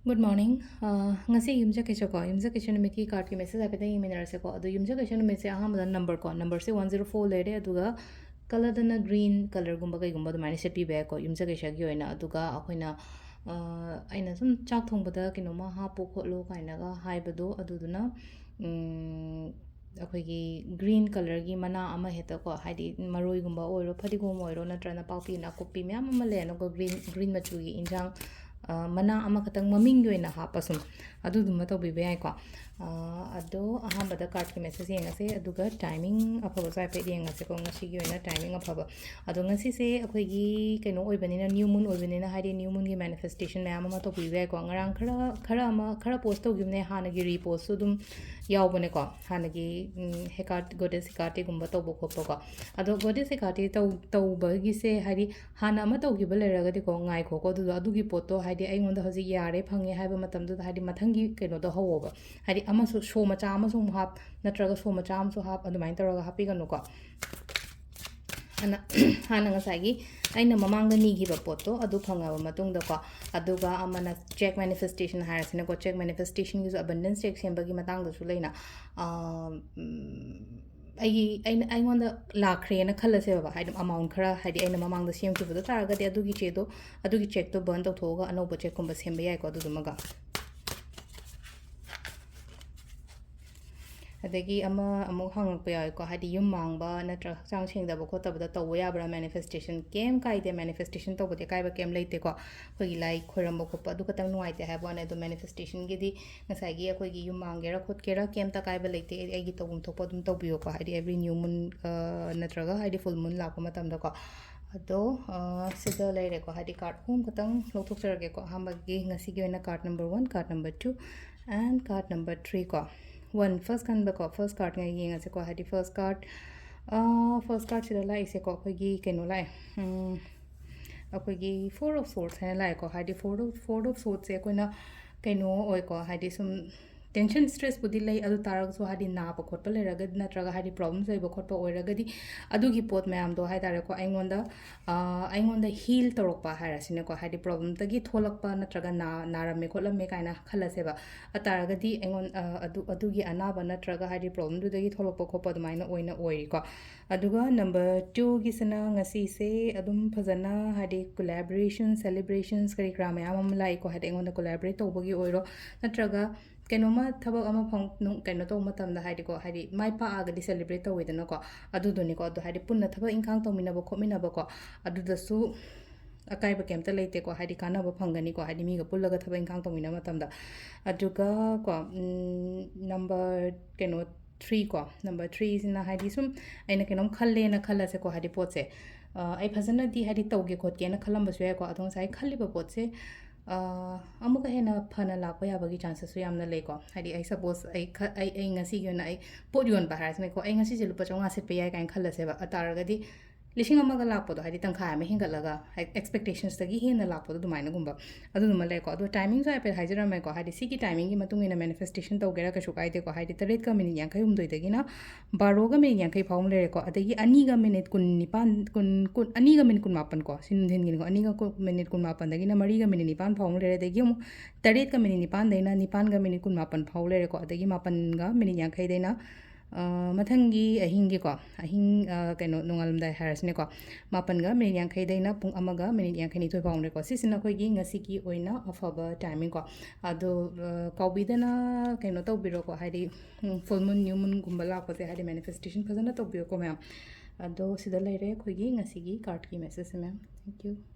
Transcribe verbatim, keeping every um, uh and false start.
Good morning. ꯑ, ꯉꯁꯤ ꯌꯨꯝꯁꯀꯩꯁꯀꯣ, ꯌꯨꯝꯁꯀꯩꯁ ꯅꯨꯃꯤꯠꯀꯤ cardꯀꯤ message ꯍꯥꯏꯐꯦꯠꯇꯪ ꯌꯦꯡꯃꯤꯟꯅꯔꯁꯦꯀꯣ꯫ ꯑꯗꯣ ꯌꯨꯝꯁꯀꯩꯁ ꯅꯨꯃꯤꯠꯁꯦ ꯑꯍꯥꯟꯕꯗ numberꯀꯣ, numberꯁꯦ one zero four ꯂꯩꯔꯦ, ꯑꯗꯨꯒ colourꯗꯅ green colourꯒꯨꯝꯕ ꯀꯩꯒꯨꯝꯕ ꯑꯗꯨꯃꯥꯏꯅ ꯁꯦꯠꯄꯤꯕ ꯌꯥꯏꯀꯣ, ꯌꯨꯝꯁꯀꯩꯁꯒꯤ ꯑꯣꯏꯅ꯫ ꯑꯗꯨꯒ ꯑꯩꯈꯣꯏꯅ, ꯑ, ꯑꯩꯅ ꯁꯨꯝ ꯆꯥꯛ ꯊꯣꯡꯕꯗ ꯀꯩꯅꯣꯝꯃ ꯍꯥꯞꯄꯣ ꯈꯣꯠꯂꯣ ꯀꯥꯏꯅꯒ ꯍꯥꯏꯕꯗꯣ, ꯑꯗꯨꯗꯨꯅ, ꯎꯝ, ꯑꯩꯈꯣꯏꯒꯤ green colourꯒꯤ ꯃꯅꯥ ꯑꯃ ꯍꯦꯛꯇꯀꯣ, ꯍꯥꯏꯗꯤ ꯃꯔꯣꯏꯒꯨꯝꯕ ꯑꯣꯏꯔꯣ, ꯐꯗꯤꯒꯣꯝ ꯑꯣꯏꯔꯣ, ꯅꯠꯇ꯭ꯔꯒ ꯅꯄꯥꯛꯄꯤ ꯅꯥꯀꯨꯞꯄꯤ ꯃꯌꯥꯝ ꯑꯃ ꯂꯩꯔꯅꯀꯣ, green, green ꯃꯆꯨꯒꯤ ꯏꯟꯖꯥꯡ, ꯑ, ꯃꯅꯥ ꯑꯃꯈꯛꯇꯪ ꯃꯃꯤꯡꯒꯤ ꯑꯣꯏꯅ ꯍꯥꯞꯄ ꯁꯨꯝ, ꯑꯗꯨꯗꯨꯃ ꯇꯧꯕꯤꯕ ꯌꯥꯏꯀꯣ꯫ ꯑ, ꯑꯗꯣ ꯑꯍꯥꯟꯕꯗ cardꯀꯤ message ꯌꯦꯡꯉꯁꯦ, ꯑꯗꯨꯒ timing ꯑꯐꯕꯁꯨ ꯍꯥꯏꯐꯦꯠ ꯌꯦꯡꯉꯁꯦꯀꯣ, ꯉꯁꯤꯒꯤ ꯑꯣꯏꯅ timing ꯑꯐꯕ꯫ ꯑꯗꯣ ꯉꯁꯤꯁꯦ ꯑꯩꯈꯣꯏꯒꯤ ꯀꯩꯅꯣ ꯑꯣꯏꯕꯅꯤꯅ, new moon ꯑꯣꯏꯕꯅꯤꯅ, ꯍꯥꯏꯗꯤ new moonꯒꯤ manifestation ꯃꯌꯥꯝ ꯑꯃ ꯇꯧꯕꯤꯕ ꯌꯥꯏꯀꯣ꯫ ꯉꯔꯥꯡ ꯈꯔ, ꯈꯔ ꯑꯃ, ꯈꯔ post ꯇꯧꯈꯤꯕꯅꯦ, ꯍꯥꯟꯅꯒꯤ repostꯁꯨ ꯑꯗꯨꯝ ꯌꯥꯎꯕꯅꯦꯀꯣ, ꯍꯥꯟꯅꯒꯤ, ꯎꯝ, Hecate, Goddess Hecateꯒꯨꯝꯕ ꯇꯧꯕ ꯈꯣꯠꯄꯀꯣ꯫ ꯑꯗꯣ Goddess Hecate ꯇꯧ-, ꯇꯧꯕꯒꯤꯁꯦ, ꯍꯥꯏꯗꯤ ꯍꯥꯟꯅ ꯑꯃ ꯇꯧꯈꯤꯕ ꯂꯩꯔꯒꯗꯤꯀꯣ, ꯉꯥꯏꯈꯣꯀꯣ, ꯑꯗꯨꯗꯣ, ꯑꯗꯨꯒꯤ ꯄꯣꯠꯇꯣ, ꯍꯥꯏꯗꯤ ꯑꯩꯉꯣꯟꯗ ꯍꯧꯖꯤꯛ ꯌꯥꯔꯦ, ꯐꯪꯉꯦ ꯍꯥꯏꯕ ꯃꯇꯝꯗꯨꯗ, ꯍꯥꯏꯗꯤ ꯃꯊꯪꯒꯤ ꯀꯩꯅꯣꯗꯣ ꯍꯧꯋꯣꯕ꯫ ꯍꯥꯏꯗꯤ ꯑꯃꯁꯨ, show ꯃꯆꯥ ꯑꯃꯁꯨ ꯑꯃꯨꯛ ꯍꯥꯞ, ꯅꯠꯇ꯭ꯔꯒ show ꯃꯆꯥ ꯑꯃꯁꯨ ꯍꯥꯞ, ꯑꯗꯨꯃꯥꯏꯅ ꯇꯧꯔꯒ ꯍꯥꯞꯄꯤꯒꯅꯨꯀꯣ꯫ ꯍꯥꯟꯅ, ꯍꯥꯟꯅ ꯉꯁꯥꯏꯒꯤ ꯑꯩꯅ ꯃꯃꯥꯡꯗ ꯅꯤꯈꯤꯕ ꯄꯣꯠꯇꯣ ꯑꯗꯨ ꯐꯪꯉꯕ ꯃꯇꯨꯡꯗꯀꯣ, ꯑꯗꯨꯒ ꯑꯃꯅ check manifestation ꯍꯥꯏꯔꯁꯤꯅꯀꯣ, check manifestationꯒꯤꯁꯨ abundance check ꯁꯦꯝꯕꯒꯤ ꯃꯇꯥꯡꯗꯁꯨ ꯂꯩꯅ, ꯑ, ꯎꯝ, ꯑꯩꯒꯤ, ꯑꯩꯅ, ꯑꯩꯉꯣꯟꯗ ꯂꯥꯛꯈ꯭ꯔꯦꯅ ꯈꯜꯂꯁꯦꯕ, ꯍꯥꯏꯗꯤ amount ꯈꯔ, ꯍꯥꯏꯗꯤ ꯑꯩꯅ ꯃꯃꯥꯡꯗ ꯁꯦꯝꯈꯤꯕꯗꯣ ꯇꯥꯔꯒꯗꯤ, ꯑꯗꯨꯒꯤ ꯆꯦꯗꯣ, ꯑꯗꯨꯒꯤ checkꯇꯣ burn ꯇꯧꯊꯣꯛꯑꯒ ꯑꯅꯧꯕ checkꯀꯨꯝꯕ ꯁꯦꯝꯕ ꯌꯥꯏꯀꯣ, ꯑꯗꯨꯗꯨꯃꯒ꯫ ꯑꯗꯒꯤ ꯑꯃ ꯑꯃꯨꯛ ꯍꯪꯉꯛꯄ ꯌꯥꯎꯋꯦꯀꯣ, ꯍꯥꯏꯗꯤ ꯌꯨꯝ ꯃꯥꯡꯕ ꯅꯠꯇ꯭ꯔꯒ ꯍꯛꯆꯥꯡ ꯁꯦꯡꯗꯕ ꯈꯣꯠꯇꯕꯗ ꯇꯧꯕ ꯌꯥꯕ꯭ꯔꯥ manifestation? ꯀꯩꯝ ꯀꯥꯏꯗꯦ, manifestation ꯇꯧꯕꯗꯤ ꯑꯀꯥꯏꯕ ꯀꯩꯝ ꯂꯩꯇꯦꯀꯣ꯫ ꯑꯩꯈꯣꯏꯒꯤ ꯂꯥꯏ ꯈꯣꯏꯔꯝꯕ ꯈꯣꯠꯄ ꯑꯗꯨ ꯈꯛꯇꯪ ꯅꯨꯡꯉꯥꯏꯇꯦ ꯍꯥꯏꯕ ꯋꯥꯅꯤ꯫ ꯑꯗꯣ manifestationꯒꯤꯗꯤ ꯉꯁꯥꯏꯒꯤ ꯑꯩꯈꯣꯏꯒꯤ ꯌꯨꯝ ꯃꯥꯡꯒꯦꯔꯥ ꯈꯣꯠꯀꯦꯔꯥ ꯀꯩꯝꯇ ꯑꯀꯥꯏꯕ ꯂꯩꯇꯦ꯫ ꯑꯩ, ꯑꯩꯒꯤ ꯇꯧꯐꯝ ꯊꯣꯛꯄ ꯑꯗꯨꯝ ꯇꯧꯕꯤꯌꯣꯀꯣ, ꯍꯥꯏꯗꯤ every new moon, ꯑ, ꯅꯠꯇ꯭ꯔꯒ ꯍꯥꯏꯗꯤ full moon ꯂꯥꯛꯄ ꯃꯇꯝꯗꯀꯣ꯫ ꯑꯗꯣ, ꯑ, ꯁꯤꯗ ꯂꯩꯔꯦꯀꯣ, ꯍꯥꯏꯗꯤ card ꯑꯍꯨꯝ ꯈꯛꯇꯪ ꯂꯧꯊꯣꯛꯆꯔꯒꯦꯀꯣ꯫ ꯑꯍꯥꯟꯕꯒꯤ ꯉꯁꯤꯒꯤ ꯑꯣꯏꯅ card number one, card number two and card number three ꯀꯣ꯫ One, first ꯈꯟꯕꯀꯣ, first card ꯉꯩ ꯌꯦꯡꯉꯁꯦꯀꯣ, ꯍꯥꯏꯗꯤ first card, ꯑ, first cardꯁꯤꯗ ꯂꯥꯛꯏꯁꯦꯀꯣ, ꯑꯩꯈꯣꯏꯒꯤ ꯀꯩꯅꯣ ꯂꯥꯛꯑꯦ, ꯎꯝ, ꯑꯩꯈꯣꯏꯒꯤ Four of Swords ꯍꯥꯏꯅ ꯂꯥꯛꯑꯦꯀꯣ, ꯍꯥꯏꯗꯤ Four of, Four of Swordsꯁꯦ ꯑꯩꯈꯣꯏꯅ ꯀꯩꯅꯣ ꯑꯣꯏꯀꯣ, ꯍꯥꯏꯗꯤ ꯁꯨꯝ ꯇꯦꯟꯁꯟ ꯁ꯭ꯇ꯭ꯔꯦꯁꯄꯨꯗꯤ ꯂꯩ, ꯑꯗꯨ ꯇꯥꯔꯒꯁꯨ ꯍꯥꯏꯗꯤ ꯅꯥꯕ ꯈꯣꯠꯄ ꯂꯩꯔꯒꯗꯤ, ꯅꯠꯇ꯭ꯔꯒ ꯍꯥꯏꯗꯤ ꯄ꯭ꯔꯣꯕ꯭ꯂꯦꯝꯁ ꯂꯩꯕ ꯈꯣꯠꯄ ꯑꯣꯏꯔꯒꯗꯤ, ꯑꯗꯨꯒꯤ ꯄꯣꯠ ꯃꯌꯥꯝꯗꯣ ꯍꯥꯏ ꯇꯥꯔꯦꯀꯣ, ꯑꯩꯉꯣꯟꯗ ꯑꯩꯉꯣꯟꯗ ꯍꯤꯜ ꯇꯧꯔꯛꯄ ꯍꯥꯏꯔꯁꯤꯅꯦꯀꯣ, ꯍꯥꯏꯗꯤ ꯄ꯭ꯔꯣꯕ꯭ꯂꯦꯝꯗꯒꯤ ꯊꯣꯛꯂꯛꯄ ꯅꯠꯇ꯭ꯔꯒ ꯅꯥ ꯅꯥꯔꯝꯃꯦ ꯈꯣꯠꯂꯝꯃꯦ ꯀꯥꯏꯅ ꯈꯜꯂꯁꯦꯕ꯫ ꯑꯗꯨ ꯇꯥꯔꯒꯗꯤ ꯑꯩꯉꯣꯟ ꯑꯗꯨ ꯑꯗꯨꯒꯤ ꯑꯅꯥꯕ ꯅꯠꯇ꯭ꯔꯒ ꯍꯥꯏꯗꯤ ꯄ꯭ꯔꯣꯕ꯭ꯂꯦꯝꯗꯨꯗꯒꯤ ꯊꯣꯛꯂꯛꯄ ꯈꯣꯠꯄ ꯑꯗꯨꯃꯥꯏꯅ ꯑꯣꯏꯅ ꯑꯣꯏꯔꯤꯀꯣ꯫ ꯑꯗꯨꯒ ꯅꯝꯕꯔ ꯇꯨꯒꯤꯁꯤꯅ ꯉꯁꯤꯁꯦ ꯑꯗꯨꯝ ꯐꯖꯅ ꯍꯥꯏꯗꯤ ꯀꯣꯂꯥꯕꯣꯔꯦꯁꯟ, ꯁꯦꯂꯦꯕ꯭ꯔꯦꯁꯟꯁ ꯀꯔꯤ ꯀꯔꯥ ꯃꯌꯥꯝ ꯑꯃ ꯂꯥꯛꯏꯀꯣ, ꯍꯥꯏꯗꯤ ꯑꯩꯉꯣꯟꯗ ꯀꯣꯂꯥꯕꯣꯔꯦꯠ ꯇꯧꯕꯒꯤ ꯑꯣꯏꯔꯣ, ꯅꯠꯇ꯭ꯔꯒ ꯀꯩꯅꯣꯝꯃ ꯊꯕꯛ ꯑꯃ ꯐꯪ ꯅꯨꯡ- ꯀꯩꯅꯣ ꯇꯧꯕ ꯃꯇꯝꯗ ꯍꯥꯏꯗꯤꯀꯣ, ꯍꯥꯏꯗꯤ ꯃꯥꯏ ꯄꯥꯛꯑꯒꯗꯤ ꯁꯦꯂꯦꯕ꯭ꯔꯦꯠ ꯇꯧꯋꯤꯗꯅꯀꯣ, ꯑꯗꯨꯗꯨꯅꯤꯀꯣ꯫ ꯑꯗꯣ ꯍꯥꯏꯗꯤ ꯄꯨꯟꯅ ꯊꯕꯛ ꯏꯪꯈꯥꯡ ꯇꯧꯃꯤꯟꯅꯕ ꯈꯣꯠꯃꯤꯟꯅꯕꯀꯣ, ꯑꯗꯨꯗꯁꯨ ꯑꯀꯥꯏꯕ ꯀꯩꯝꯇ ꯂꯩꯇꯦꯀꯣ, ꯍꯥꯏꯗꯤ ꯀꯥꯟꯅꯕ ꯐꯪꯒꯅꯤꯀꯣ, ꯍꯥꯏꯗꯤ ꯃꯤꯒ ꯄꯨꯜꯂꯒ ꯊꯕꯛ ꯏꯪꯈꯥꯡ ꯇꯧꯃꯤꯟꯅꯕ ꯃꯇꯝꯗ꯫ ꯑꯗꯨꯒ ꯀꯣ, ꯎꯝ, ꯅꯝꯕꯔ ꯀꯩꯅꯣ ꯊ꯭ꯔꯤ ꯀꯣ, ꯅꯝꯕꯔ ꯊ꯭ꯔꯤꯁꯤꯅ ꯍꯥꯏꯗꯤ ꯁꯨꯝ ꯑꯩꯅ ꯀꯩꯅꯣꯝ ꯈꯜꯂꯦꯅ ꯈꯜꯂꯁꯦꯀꯣ, ꯍꯥꯏꯗꯤ ꯄꯣꯠꯁꯦ ꯑꯩ ꯐꯖꯅꯗꯤ ꯍꯥꯏꯗꯤ ꯇꯧꯒꯦ ꯈꯣꯠꯀꯦꯅ ꯈꯜꯂꯝꯕꯁꯨ ꯌꯥꯏꯀꯣ, ꯑꯗꯣ ꯉꯁꯥꯏ ꯈꯜꯂꯤꯕ ꯄꯣꯠꯁꯦ ꯑꯃꯨꯛꯀ ꯍꯦꯟꯅ ꯐꯅ ꯂꯥꯛꯄ ꯌꯥꯕꯒꯤ ꯆꯥꯟꯁꯦꯁꯁꯨ ꯌꯥꯝꯅ ꯂꯩꯀꯣ꯫ ꯍꯥꯏꯗꯤ ꯑꯩ ꯁꯄꯣꯁ ꯑꯩ ꯈ- ꯑꯩ ꯑꯩ ꯉꯁꯤꯒꯤ ꯑꯣꯏꯅ ꯑꯩ ꯄꯣꯠ ꯌꯣꯟꯕ ꯍꯥꯏꯔꯁꯤꯅꯦꯀꯣ, ꯑꯩ ꯉꯁꯤꯁꯦ ꯂꯨꯄꯥ ꯆꯥꯝꯃꯉꯥ ꯁꯤꯠꯄ ꯌꯥꯏ ꯀꯥꯏꯅ ꯈꯜꯂꯁꯦꯕ꯫ ꯑꯗꯨ ꯇꯥꯔꯒꯗꯤ ꯂꯤꯁꯤꯡ ꯑꯃꯒ ꯂꯥꯛꯄꯗꯣ, ꯍꯥꯏꯗꯤ ꯇꯪꯈꯥꯏ ꯑꯃ ꯍꯦꯟꯒꯠꯂꯒ, ꯍꯥꯏꯗꯤ ꯑꯦꯛꯁꯄꯦꯛꯇꯦꯁꯟꯁꯇꯒꯤ ꯍꯦꯟꯅ ꯂꯥꯛꯄꯗꯣ ꯑꯗꯨꯃꯥꯏꯅꯒꯨꯝꯕ, ꯑꯗꯨꯗꯨꯃ ꯂꯩꯀꯣ꯫ ꯑꯗꯣ ꯇꯥꯏꯃꯤꯡꯁꯨ ꯍꯥꯏꯐꯦꯠ ꯍꯥꯏꯖꯔꯝꯃꯦꯀꯣ, ꯍꯥꯏꯗꯤ ꯁꯤꯒꯤ ꯇꯥꯏꯃꯤꯡꯒꯤ ꯃꯇꯨꯡ ꯏꯟꯅ ꯃꯦꯅꯤꯐꯦꯁꯇꯦꯁꯟ ꯇꯧꯒꯦꯔꯥ ꯀꯩꯁꯨ ꯀꯥꯏꯗꯦꯀꯣ꯫ ꯍꯥꯏꯗꯤ ꯇꯔꯦꯠꯀ ꯃꯤꯅꯤꯠ ꯌꯥꯡꯈꯩ ꯍꯨꯝꯗꯣꯏꯗꯒꯤꯅ ꯕꯥꯔꯣꯒ ꯃꯤꯅꯤꯠ ꯌꯥꯡꯈꯩ ꯐꯥꯎ ꯑꯃ ꯂꯩꯔꯦꯀꯣ꯫ ꯑꯗꯒꯤ ꯑꯅꯤꯒ ꯃꯤꯅꯤꯠ ꯀꯨꯟ ꯅꯤꯄꯥꯟ, ꯀꯨꯟ, ꯀꯨꯟ, ꯑꯅꯤꯒ ꯃꯤꯅꯤꯠ ꯀꯨꯟꯃꯥꯄꯟ ꯀꯣ, ꯁꯤ ꯅꯨꯡꯊꯤꯟꯒꯤꯅꯤꯀꯣ, ꯑꯅꯤꯒ ꯀꯨꯟ- ꯃꯤꯅꯤꯠ ꯀꯨꯟꯃꯥꯄꯟꯗꯒꯤꯅ ꯃꯔꯤꯒ ꯃꯤꯅꯤꯠ ꯅꯤꯄꯥꯟ ꯐꯥꯎ ꯑꯃ ꯂꯩꯔꯦ꯫ ꯑꯗꯒꯤ ꯑꯃꯨꯛ ꯇꯔꯦꯠꯀ ꯃꯤꯅꯤꯠ ꯅꯤꯄꯥꯟꯗꯩꯅ ꯅꯤꯄꯥꯟꯒ ꯃꯤꯅꯤꯠ ꯀꯨꯟꯃꯥꯄꯟ ꯐꯥꯎ ꯂꯩꯔꯦꯀꯣ꯫ ꯑꯗꯒꯤ ꯃꯥꯄꯟꯒ ꯃꯤꯅꯤꯠ ꯌꯥꯡꯈꯩꯗꯩꯅ ꯃꯊꯪꯒꯤ ꯑꯍꯤꯡꯒꯤꯀꯣ, ꯑꯍꯤꯡ ꯀꯩꯅꯣ ꯅꯣꯡꯉꯥꯜꯂꯝꯗꯥꯏ ꯍꯥꯏꯔꯁꯤꯅꯦꯀꯣ, ꯃꯥꯄꯟꯒ ꯃꯤꯅꯤꯠ ꯌꯥꯡꯈꯩꯗꯩꯅ ꯄꯨꯡ ꯑꯃꯒ ꯃꯤꯅꯤꯠ ꯌꯥꯡꯈꯩꯅꯤꯊꯣꯏ ꯐꯥꯎꯅꯦꯀꯣ꯫ ꯁꯤꯁꯤꯅ ꯑꯩꯈꯣꯏꯒꯤ ꯉꯁꯤꯒꯤ ꯑꯣꯏꯅ ꯑꯐꯕ ꯇꯥꯏꯃꯤꯡꯀꯣ꯫ ꯑꯗꯣ ꯀꯥꯎꯕꯤꯗꯅ ꯀꯩꯅꯣ ꯇꯧꯕꯤꯔꯣꯀꯣ, ꯍꯥꯏꯗꯤ ꯐꯨꯜ ꯃꯨꯟ, ꯅ꯭ꯌꯨ ꯃꯨꯟꯒꯨꯝꯕ ꯂꯥꯛꯄꯁꯦ ꯍꯥꯏꯗꯤ ꯃꯦꯅꯤꯐꯦꯁꯇꯦꯁꯟ ꯐꯖꯅ ꯇꯧꯕꯤꯌꯣꯀꯣ ꯃꯌꯥꯝ꯫ ꯑꯗꯣ ꯁꯤꯗ ꯂꯩꯔꯦ ꯑꯩꯈꯣꯏꯒꯤ ꯉꯁꯤꯒꯤ ꯀꯥꯔꯠꯀꯤ ꯃꯦꯁꯦꯖꯁꯦ ꯃꯌꯥꯝ꯫ Thank you꯫